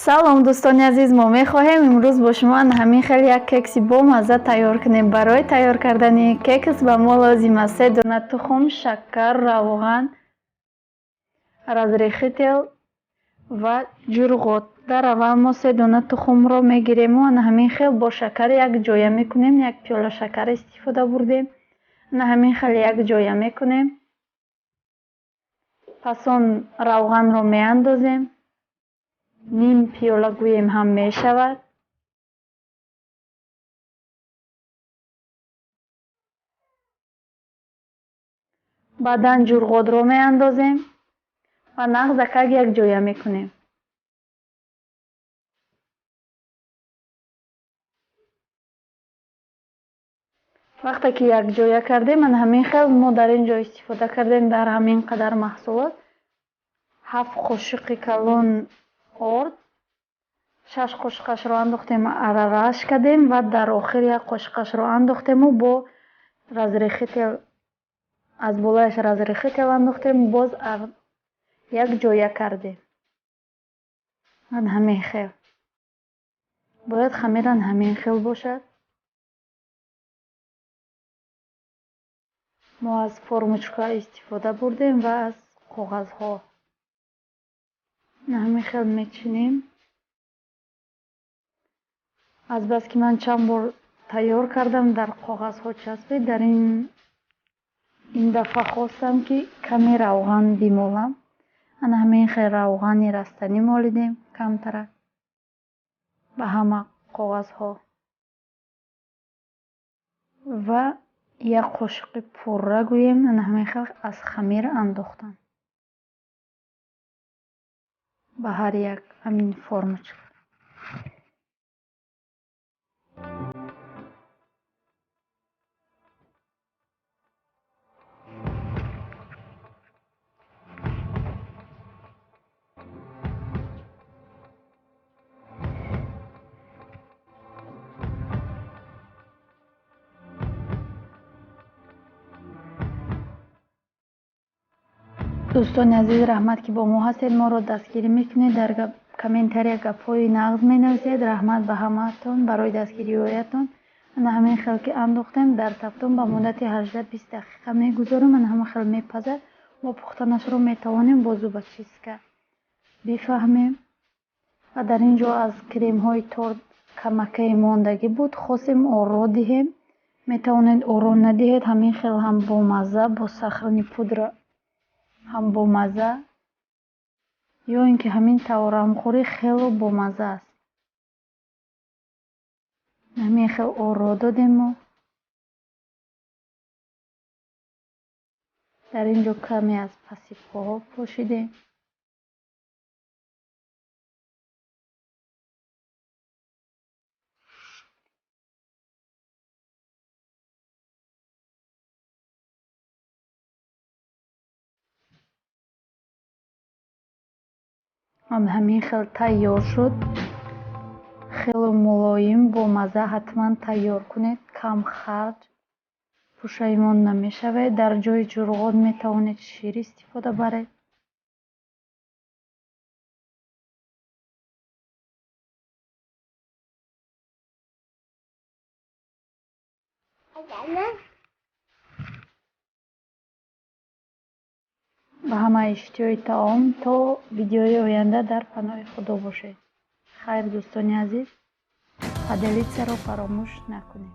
Салом, дӯстони азиз! Мо мехоҳем имрӯз бо шумо ҳамин хел як кекси бомазза тайёр кунем. Барои тайёр кардани кекс ба мо лозим аст се дона тухм, шакар, равған, разрыхлитель ва ҷурғот. Дар аввал мо се дона тухмро мегирему ана ҳамин хел бо шакар якҷоя мекунем. Як пиёла шакар истифода бурдем. Ана ҳамин хел якҷоя мекунем. Пас он равғанро меандозем, ним пиёла гӯем ҳам мешавад. Баъдан ҷурғотро меандозем ва нағзакак якҷоя мекунем. Вақте ки якҷоя кардем, ана ҳамин хел мо дар ин ҷо истифода кардем, дар ҳамин қадар маҳсулот 7 қошиқи калон орд, 6 қошиқашро андохтем, аралаш кардем ва дар охир як қошиқашро андохтему бо разрыхлитель, аз болояш разрыхлитель андохтем, боз якҷоя кардем. Ана ҳамин хел бояд хамиран ҳамин хел бошад. Мо аз формочка истифода бурдем ва аз коғазҳо. Ҳамин хел мечинем. Азбаски ман чанд бор тайёр кардам, дар коғазҳо часпид, дар ин дафъа хостам, ки каме равған бимолам. Ана ҳамин хел равғани растанӣ молидем камтарак ба ҳама коғазҳо ва як қошиқи пурра гӯем, ана ҳамин хел аз хамир андохтам ба ҳар як ҳамин формочка. Дӯстони азиз, раҳмат, ки бо мо ҳастед, моро дастгирӣ мекунед, дар комментария гапҳои нағз менависед. Раҳмат ба ҳамаатон барои дастгириҳоятон. Ана ҳамин хел ки андохтем, дар тафтон ба муддати 18-20 дақиқа мегузорем. Ана ҳамин хел мепазад. Мо пухтанашро метавонем бо зубочистка бифаҳмем. Ва дар ин ҷо аз кремҳои торт камакаи мондагӣ буд, хостем орро диҳем. Метавонед орро надиҳед, ҳамин хел ҳам бомазза, бо сахарный пудра ҳам бомазза, ё ин ки ҳамин таврамхӯрӣ хело бомазза аст. Ҳамин хел орро додем мо. Дар ин ҷо каме аз посыпкаҳо пошидем. Ҳамин хел тайёр шуд. Хело мулоим, бомазза, ҳатман тайёр кунед. Кам харҷ, пушаймон намешавед. Дар ҷои ҷурғот метавонед шир истифода баред. Ба ҳама иштиҳои таом. То видеои оянда дар паноҳи Худо бошед. Хайр, дӯстони азиз, поделиться-ро фаромӯш накунед.